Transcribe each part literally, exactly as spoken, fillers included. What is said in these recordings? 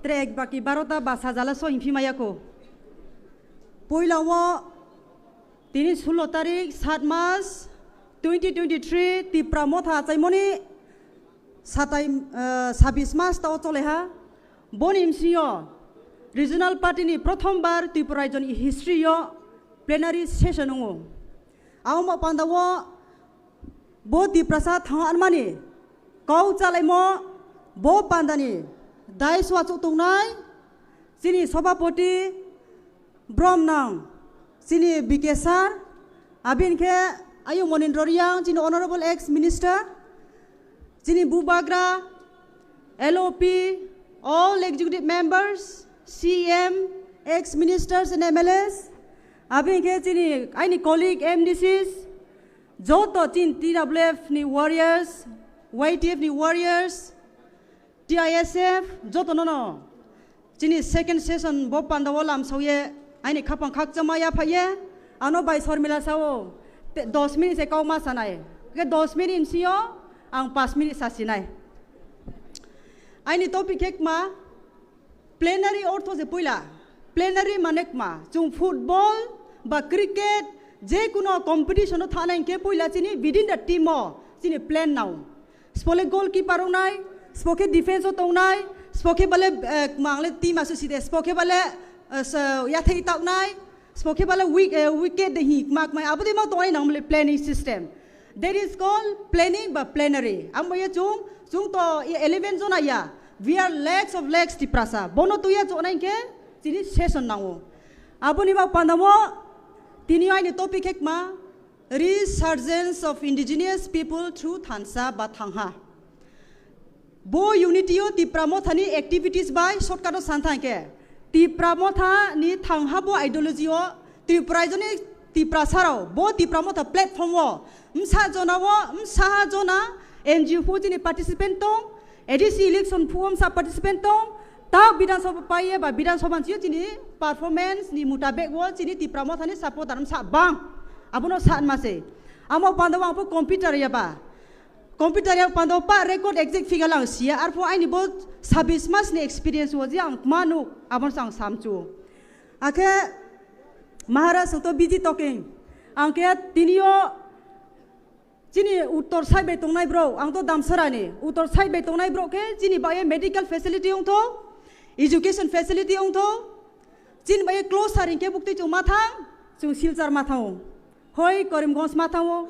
Tre ek baki barota ba sajala so himphimaya ko. Poila o tini sullo tarik sat mas twenty twenty-three Tipra Motha achaimoni satai, eh, sabis mas tao choleha. Boni msio regional party ni prothom bar Tripura rajyo ni history o plenary session wngo. Amo panda o bo Tiprasa thang anmani kau chalaimo bo pandani dai swachuk tongnai chini sobhapoti Brom nang, chini B K sir, abin khe ayung Monindro Riang, chini honorable ex minister, chini Bubagra, L O P, all executive members, C M, ex ministers and M L As, abin khe chini aini colleague M D Cs, joto chini T W F ni warriors, Y T F ni warriors, T I S F jotono no chini second session bo panda o lamsao ye aini khapang khakchangma ya phai ye ano bai Sormila sao te dos minute se kau ma sanai ke dos minute sio ang pas minute sa sinai. Aini topic khe kma plenary ortho se puila plenary mane kma chung football ba cricket je kuno competition o thana ke puila chini within the team o chini plan nao. Spokhe goalkeeper wngnai, spokhe defense o tongnai, spokhe bale, eh, mangle team asu side, spokhe bale, eh, yathai taknai, spokhe bale wick-, eh, wicket de hi mak mai, abo de ma tongnai nang male planning system. That is called planning ba plenary. Amo ye chung, chung to ye eleven jona ya. We are lakhs of lakhs Tiprasa. Bono tuya jona inke chini session nango. Abo ni ba pandamo tini aini topic hekma Resurgence of Indigenous People through Thansa ba Thangha. Bo unity o Tipra Motha ni activities bai shortcut o san thang khe Tipra Motha ni Thangha bo ideology o Tripura rajyo ni Tiprasa rao bo Tipra Motha platform o msa jona o msa jona N G O phu chini participant tong, A D C election phu o msa participant tong, ta Bidhan Sabha pai ye ba Bidhan Sabha ni chini performance ni mutabek o chini Tipra Motha ni supporter msa bang. Abono sa ma se. Amo panda o ang pho computer ya ba. Computer ya panda o pa record exact figure lang siya. Arpho aini bo sabis mas ni experience o je ang manu abon sang samchu. Akhe Maharaj to busy talking. Ang khe tini o chini uttor side bai tongnai bro, ang to Damsara ni. Uttor side bai tongnai bro khe chini bai medical facility ong tho, education facility ong tho. Chini bai close saring khe bukti chung ma thang, chung Silchar ma thang o. Hoi Karimganj ma thang o.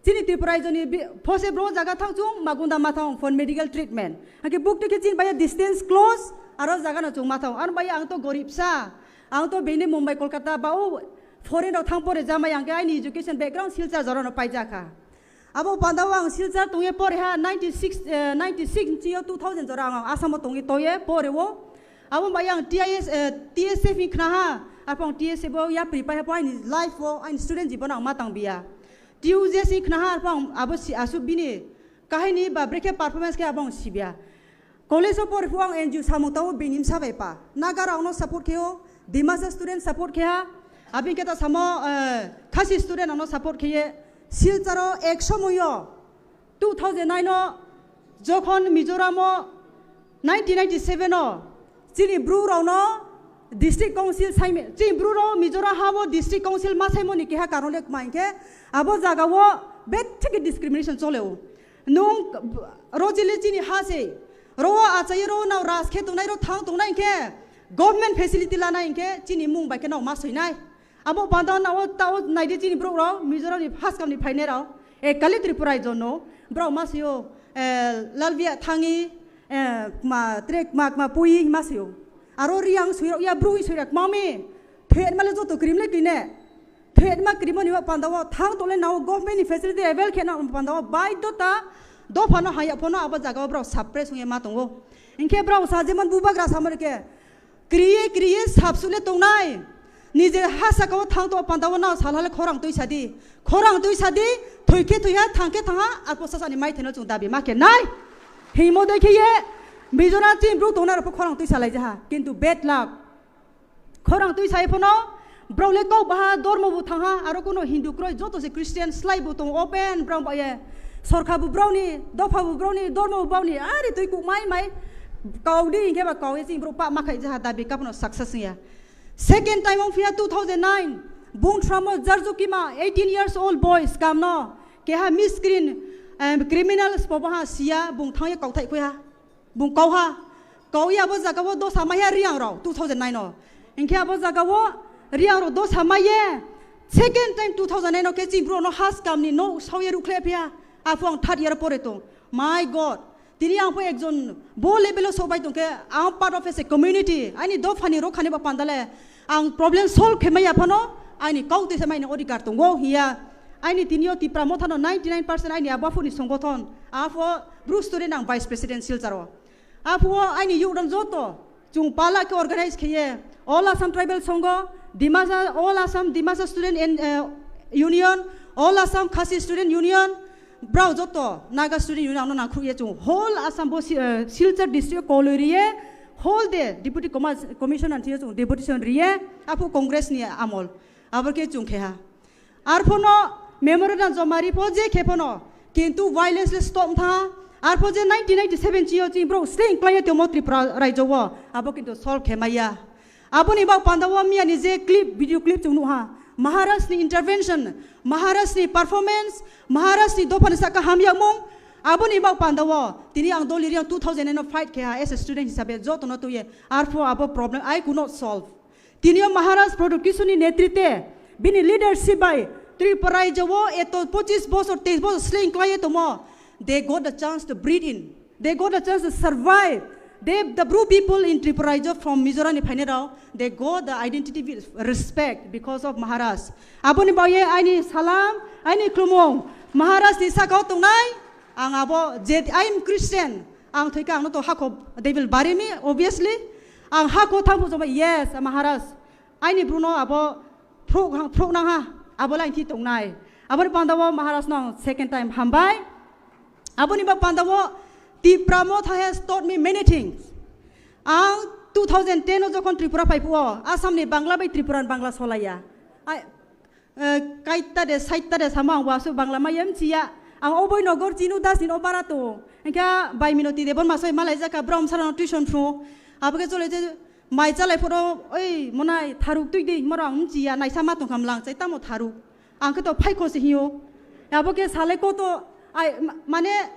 Chini Tripura rajyo ni bi-, phose bro jaga thang chung Magunda ma thang o for medical treatment. Hake bukti khe chini bai distance close, aro jaga no chung ma thang o. Ar bai ang to gorib sa, ang to bini Mumbai, Kolkata ba o foreign rok thang pore jamai ang khe aini education background Silchar jora no pai jakha. Abo panda o ang Silchar tong ye pore ha ninety six, eh, ninety six ni o two thousand jora ang Assam o tong ye to ye pore o. Abo bai ang T I S, eh, T S F ni khna ha, apang T S F o ya prepare ha po aini life o aini student jibon ang ma tang biya. T U J S ni khna ha, apang abo si asu bini kahini ba brekhe performance khe abo ang sibya. College o pore phu ang N G O samung tao bini msa bai pa. Naga rao no support khe o, Dimasa student support khe ha, abin khe ta samo, eh, Khasi student ano support khe ye. Silchar o ek somoy o two thousand nine o jokhon Mizoram o nineteen ninety seven o chini bru rao no district council saime, chini bru rao Mizoram ha o district council ma saimo ni keha karon le kma hinkhe abo jaga o betheke discrimination chole o. Nung rojili chini ha se, ro achai ro nao ras khe tongnai ro thang tongnai hinkhe government facility lana hinkhe chini mung bai khe nao ma soinai. Abo panda nao tao naidi chini borok rao Mizoram ni first kam ni phainai rao. E kali Tripura rajyo no borok ma sio, eh, Lalbia thangi, eh, ma tre ma ma pui ma sio. Aro riang suirok ya brui suirak mami. Thwet male joto krim le kine. Thwet ma krimo ni panda o thang tole nao government ni facility avail khe na panda o bai dota dopha no haya phono abo jaga o borok suppress ungya ma tongo. Hinkhe borok sajeman bubagra samar khe kriye kriye sapsule tongnai. Nije ha saka o thang to panda o nao salhale khorang tui sadi. Khorang tui sadi, thoi khe thoi ha, thang khe thang ha, apo sasani mai theno chung dabi ma khe nai. Himo doi khe ye Mizoram chini borok tongnai rok pho khorang tui salai jaha. Kintu bad luck. Khorang twi sai phano, borok le kok baha dormo bo thangha, aro kuno Hindu kroi, joto se Christian slai bo tongo, open borok bai ye. Sorkha bo borok ni, dopha bo borok ni, dormo bo borok ni, ari twi kuk mai mai. Kau di hinkhe ba kau ye chini bro pa ma khai jaha dabi kapno success ya. Second time ong phiya two thousand nine, bung thramo Jarjukima eighteen years old boy scam no, keha miscreant, em, criminal spobo ha siya, bung thang ye kau thai khuya. Bung kau ha, kau ya abo jaga o dosa maya Riang rao two thousand nine o. Hinkhe abo jaga o Riang rao dosa maye, second time two thousand nine o khe chini bro no ha scam ni no sao ye rukhle phiya. Aphung third year pore tong. My God, tini ang pho ekjon bo level o sok bai tong khe, ang part of as a community, ani dopha ni rokha ni ba panda le ang problem solve khe maya phano, ani kau twi se mai ni odhikar tongo hiya. Ani tini o Tipra Motha no ninety nine percent ani abo aphuru ni songothon, apho Bru student ang vice president Silchar o. Aphuo aini youth rok joto chung pala khe organize kheye, All Assam Tribal Sangha, Dimasa, All Assam Dimasa Student and, eh, Union, All Assam Khasi Student Union, brao joto Naga Student Union ano nangkhruye chung whole Assam bo si-, eh, Silchar district o koloi riye, whole day Deputy Comma-, Commissioner thiyo chung deputation riye, aphuo Congress ni amol, abor khe chung kheha. Arphono memorandum joma ri pho je khe phano, kintu violence le stop tha. Arpho je nineteen ninety-seven chio chini bro sting klai tongmo Tripura raijo o, abo kintu solve khe maya. Aboni bak panda o miya ni je clip, video clip chung nuha, Maharaj ni intervention, Maharaj ni performance, Maharaj ni dopha ni saka hamyakmung. Aboni bak panda o tini ang doli riang two thousand nine o fight khe ha as a student hisabe joto no tuye. Arpho abo problem I could not solve. Tinio Maharaj Pradyot Kishore ni netritwe, bini leadership bai Tripura raijo o eto pochis bosor, teis bosor sling klai tongmo. They got the chance to breathe in. They got the chance to survive. They, the Bru people in Tripura raijo from Mizoram ni phainai rao, they got the identity with respect because of Maharaj. Aboni baoye aini salam, aini khulumung Maharaj ni sakao tongnai. Ang abo je, I am Christian. Ang thoi khe ang no to hako, they will bury me, obviously. Ang hako thang phujo ba, yes, Maharaj. Aini Bru no abo phruk hang, phruk nang ha, abo lain thi tongnai. Aboni panda o Maharaj no ang second time hambai. Aboni ba panda o Tipra Motha has taught me many things. Ang two thousand ten o jokhon Tripura phai phuo, Assam ni Bangla bai Tripura ni Bangla solaiya. Ai, eh, kaita de, saita de sama ang wasu Bangla ma yem chiya. Ang oboi nogor Chinu Das ni no bara to. Engkha bai Minoti Debon masoi malai jaka brom sara no tuition phu. Abo khe chole je mai chalai phoro, "Oi, monai tharuk tui de," moro ang chiya, naisa ma tong kham lang chai tamo tharuk. Ang khe to phai kho se hiyo. Abo khe salai ko to, ai, ma-, mane,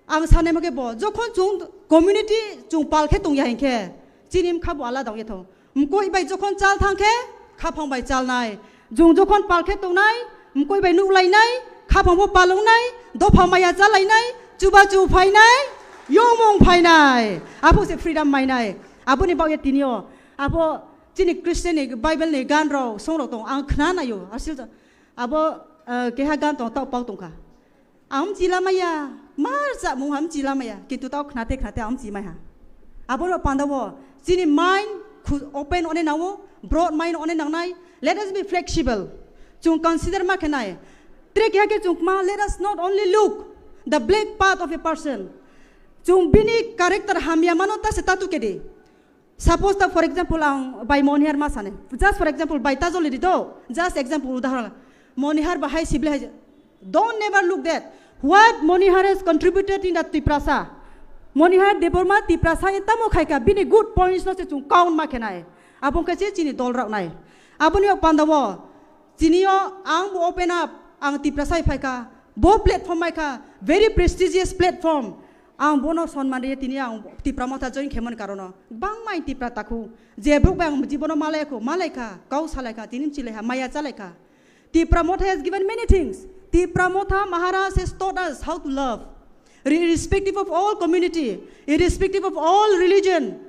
ang sanai mo khe bo, jokhon chung community chung pal khe tong ya hinkhe, chini mkha bo alada ong ya tho. Mkoi bai jokhon chal thang khe, khaphang bai chalnai. Jung jokhon pal khe tongnai, mkoi bai nuklainai, khaphang bo palongnai, dopha maya chalainai, chuba chu phainai, yongmung phainai. Abo se freedom mainai. Aboni bagwi tinio, abo chini Christian ni Bible ni gan rok, song rok tong, ang khna naio. Asil to, abo, eh, keha gan tong, tao pau tongkha. Ang chila maya, mar ja mung ham chila maya, kintu tao khnate khnate ang chi maiha. Abo ro panda wo, chini mind khu-, open one nango, broad mind one nangnai. Let us be flexible. Chung consider ma khenai. Tre keha khe chung ma, let us not only look the black part of a person. Chung bini character hamya mano ta se tatu kedi. Suppose ta, for example, ang bai Monihar ma sane. Just for example, bai Tajoli di do. Just example, udaharan. Monihar bahai sibli hai. Don't never look that. What Monihar has contributed in the Tiprasa. Monihar Debbarma Tiprasa e tamo khaika, bini good points no se chung count ma khenai. Abong khe se chini dol rok nai. Aboni o panda wo, chini o ang bo open up, ang Tiprasa hai phaika. Bo platform maikha, very prestigious platform. Ang bono sonman riye tini ang Tipra Motha join khemon karono. Bangma ang Tipra takhu. Je bruk bai ang jibono malai kho, malai kha, kau salai kha, tini chilai ha, maya chalai kha. Tipra Motha has given many things. Tipra Motha Maharaj has taught us how to love. Irrespective of all community, irrespective of all religion,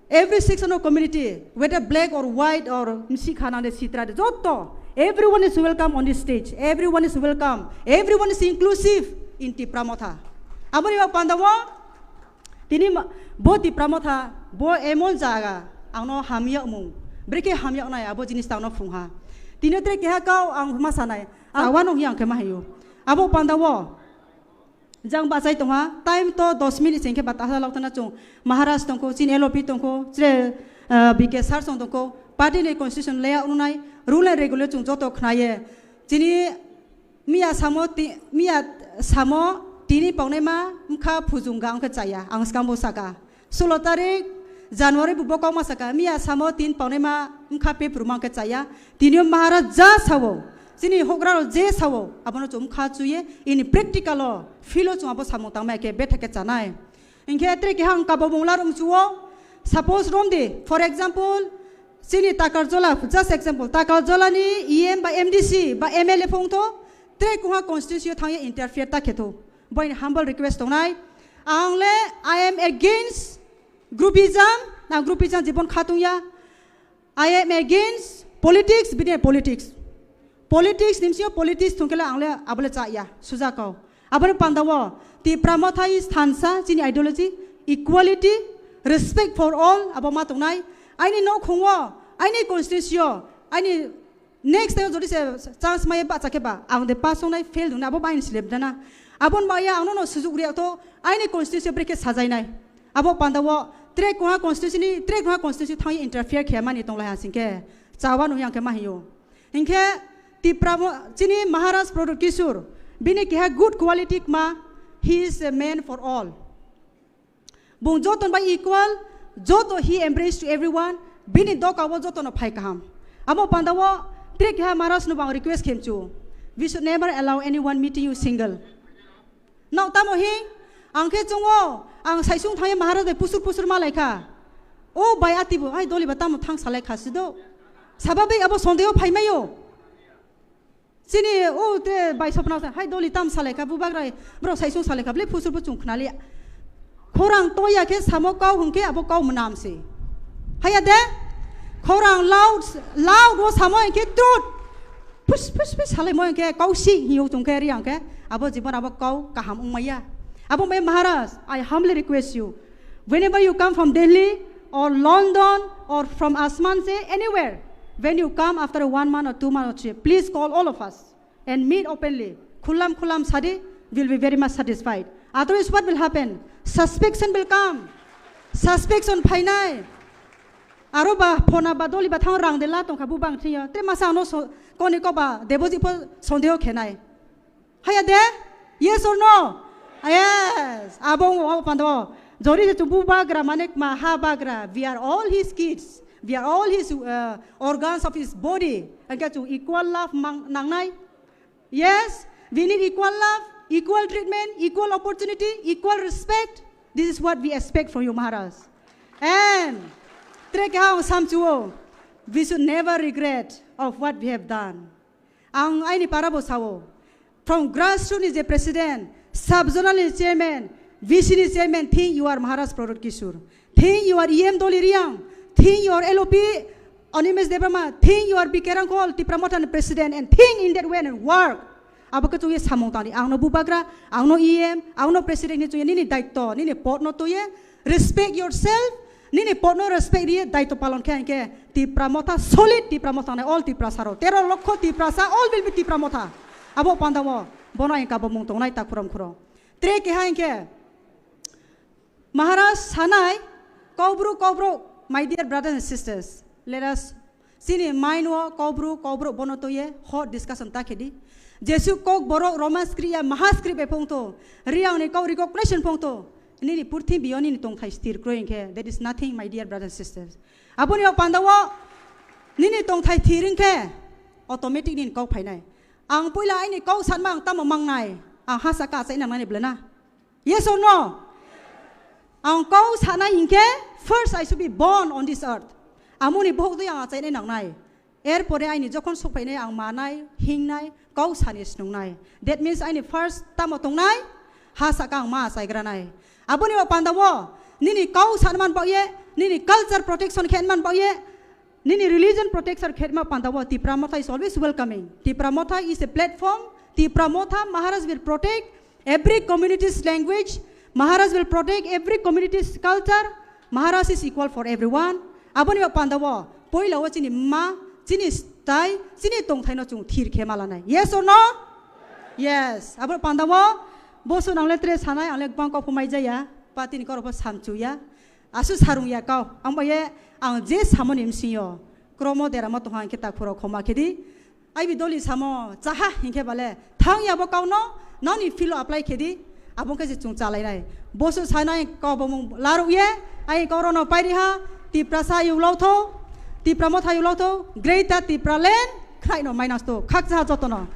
every section of community, whether black or white or misi khana de sitra de, joto, everyone is welcome on this stage. Everyone is welcome. Everyone is inclusive in Tipra Motha. Aboni bak panda wo, tini ma-, bo Tipra Motha, bo emon jaga, ang no hamyakmung. Brekhe hamyaknai abo jinis ta ang no phungha. Tini tre keha kau ang ma sanai. Ang wano hi ang khe ma hayo. Abo panda wo, jang bachai tongha, time to dos minute sengkhe bata hala lokthana chung. Maharaj tongkho, chini L O P tongkho, chre, ah, B K sir song tongkho, party ni constitution layout nunai, rule and regulation chung joto khnaye. Chini miya samo ti-, miya samo tini paunai ma mkha phujung ga angkhe chaya, ang skang bo saka. Solo tarik January bo bokong masa ka miya samo tin paunai ma wngkha pepru mangke chaya. Tinio Maharaj ja sawo, chini hokra rok je sawo, abono chum kha chuye, ini practical o, field o chum abo samung tangma ke betha ke chanai. Hinkhe tre ke hang kabo bunglar wngchuo, suppose romdi, for example, chini Takarjola, just example, Takarjola ni E M ba M D C ba M L A phongtho, tre kuha constituency o thangye interfere ta khetho. Boini humble request tongnai. Ang le, I am against groupism, na groupism jibon khatung ya. I am against politics, bini politics. Politics nimsio politics thungkela ang le abole cha ya, suja kau. Abole pandao, Tipra Motha is thansa, chini ideology, equality, respect for all, abo ma tongnai. Aini nokhungo, aini constituency o, aini next time jodi se chance maya ba chakhe ba, ang de pass ongnai fail dungnai, abo bain slip dana. Abon ba ya ang no sujuk riya to, aini constituency brekhe sajainai. Abo pandao, tre kuha constituency ni, tre kuha constituency thangye interfere khe mani tonglai hasingkhe. Chawa no yang khe mahiyo. Hinkhe Tipra mo-, chini Maharaj Pradyut Kishore, bini keha good quality kma, he is a man for all. Bung joto bai equal, joto he embrace to everyone, bini doka o joto no phai kaham. Abo pandao, tre keha Maharaj no bang request khemchu. We should never allow anyone meeting you single. Nao tamo hi, ang khe chungo, ang saisung thangye Maharaj bai pusur pusur malai kha. O bai ati bo, hai doli ba tamo thang salai kha sido. Sababi abo sondeho phaimayo. Chini o te bai sopna sa, hai doli tam salai kha, bubagra, bro saisung salai kha, ble pusur bo chung khnali. Khorang toya khe samo kau hwnkhe abo kau mwnam se. Haya de? Khorang loud, loud o samo hwnkhe truth. Phus, phus, phus, salai mo hwnkhe kau si hiyo chung khe ri ang khe. Abo jibon abo kau kaham wngmaya. Abo mai Maharaj, I humbly request you. Whenever you come from Delhi or London or from Asman se anywhere, when you come after one month or two months or three, please call all of us and meet openly. Khulam khulam sadi, will be very much satisfied. Otherwise, what will happen? Suspicion will come. Suspicion phainai. Aro ba phona ba doli ba thang rang de la tongkha bu bang thiyo. Te masa ano so, koni ko ba deboji pho sondeho khenai. Haya de? Yes or no? Yes. Abo wng, abo pando. Jori je chubu bagra mane kma ha bagra. We are all his kids. We are all his, uh, organs of his body. Angke chu equal love mang, nangnai. Yes, we need equal love, equal treatment, equal opportunity, equal respect. This is what we expect from you, Maharaj. And tre ke ha samchuo, we should never regret of what we have done. Ang aini para bo sao. From grassroots ni je president, sub zonal ni chairman, V C ni chairman, think you are Maharaj Pradyut Kishore. Think you are E M Doli Riang. Think you are L O P Animesh Debbarma, think you are B K Rangkhol, Tipra Motha ni president, and think in that way and work. Abo khe chukye samung tangdi. Ang no bubagra, ang no E M, ang no president ni chukye nini daitto, nini pod no tuye, respect yourself, nini pod no respect riye daitto palon khe, hinkhe Tipra Motha solid, Tipra Motha nai all Tiprasa rok. Tero lokho Tiprasa, all will be Tipra Motha. Abo panda o, bono ang kabo mung tongnai ta khuram khuro. Tre keha hinkhe, Maharaj sanai, Kokborok, Kokborok, my dear brothers and sisters, let us, chini mind o Kokborok, Kokborok bono toye, hot discussion ta khedi. Jesu Kokborok, Roman script ya, Maha script e phongto, Riang ni kau recognition phongto, nini purthimbi o nini tongthai sthir kroi hinkhe, there is nothing, my dear brothers and sisters. Aboni o panda o, nini tongthai thir hinkhe, automatic nini kau phainai. Ang puila aini kau sanma ang tamo mangnai, ang ha saka achai nangnani bwlana. Yes or no? Ang kau sanai hinkhe, first I should be born on this earth. Amoni bohok dui ang achainai nangnai. Erpore aini jokhon sokphainai ang manai, hingnai, kau sani snungnai. That means aini first tamo tongnai, ha saka ang ma achaigranai. Aboni o panda o, nini kau sanman baoye, nini culture protection khenman baoye, nini religion protection khetma panda o Tipra Motha is always welcoming. Tipra Motha is a platform. Tipra Motha Maharaj will protect every community's language. Maharaj will protect every community's culture. Maharaj is equal for everyone. Aboni o panda o poila o chini ma, chini stai, chini tongthai no chung thir khe malanai. Yes or no? Yes. Abo panda o boso nangle tre sanai, angle gbang kok phumai jaya, patini koro pho samchuya. Asu sarung ya kau, ang bai ye, ang je samoni msing yo, kromo deramo tongha hinkhe ta khoro khoma khedi. Aibi doli samo, chaha hinkhe bale, thang yabo kau no, noni filo apply khedi, abo khe je chung chalai nai. Bosu sanai kobomung laruk ye, ai korono pairi ha, Tiprasa yulotho, Tipra motha yulotho, Greater Tipraland, khraino mainas to, khaksa jotono.